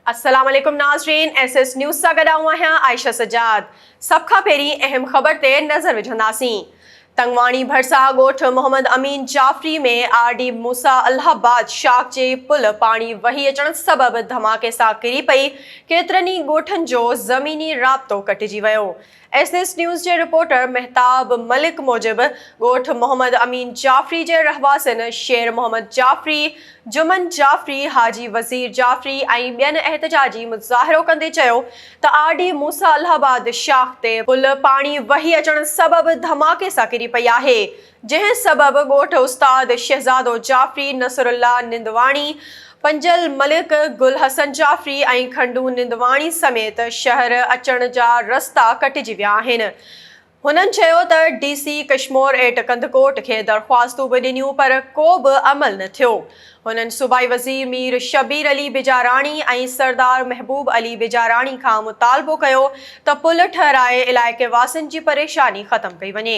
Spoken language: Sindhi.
السلام عليڪم ناظرين ايس ايس نيوز سان گڏ آئون آهيان عائشه سجاد سڀ کان پهرين اهم خبر تي نظر وجهنداسين تنگواڻي ڀرسان ڳوٺ محمد امين جعفري ۾ آر ڊي موسيٰ الله آباد شاخ جي پل پاڻي وهي اچڻ سبب ڌماڪي سان ڪري پئي ڪيترن ئي ڳوٺن جو زميني رابطو ڪٽجي ويو ايس ايس نيوز جي رپورٽر مهتاب ملڪ موجب ڳوٺ محمد امين جعفري جي رهواسين شير محمد جعفري، جمن جعفري، حاجي وزير جعفري ۽ ٻين احتجاجي مظاهرو ڪندي چيو ته آر ڊي موسيٰ الله آباد شاخ تي پل پاڻي وهي اچڻ سبب ڌماڪي سان ڪري پئي آهي جنهن سبب ڳوٺ استاد شهزادو جعفري، نصرالله نندواڻي، پنجل ملڪ، گل حسن جعفري ۽ کنڊو نندواڻي سميت شهر اچڻ جا رستا ڪٽجي ويا آهن. هنن چيو ته D C Kashmore at Kandhkot کي درخواستون به ڏنيون پر ڪو به عمل نه ٿيو. هنن صوبائي وزير مير شبير علي بجاراڻي ۽ سردار محبوب علي بجاراڻي کان مطالبو ڪيو ته پل ٺهرائي علائقي واسين جي پريشاني ختم ڪئي وڃي.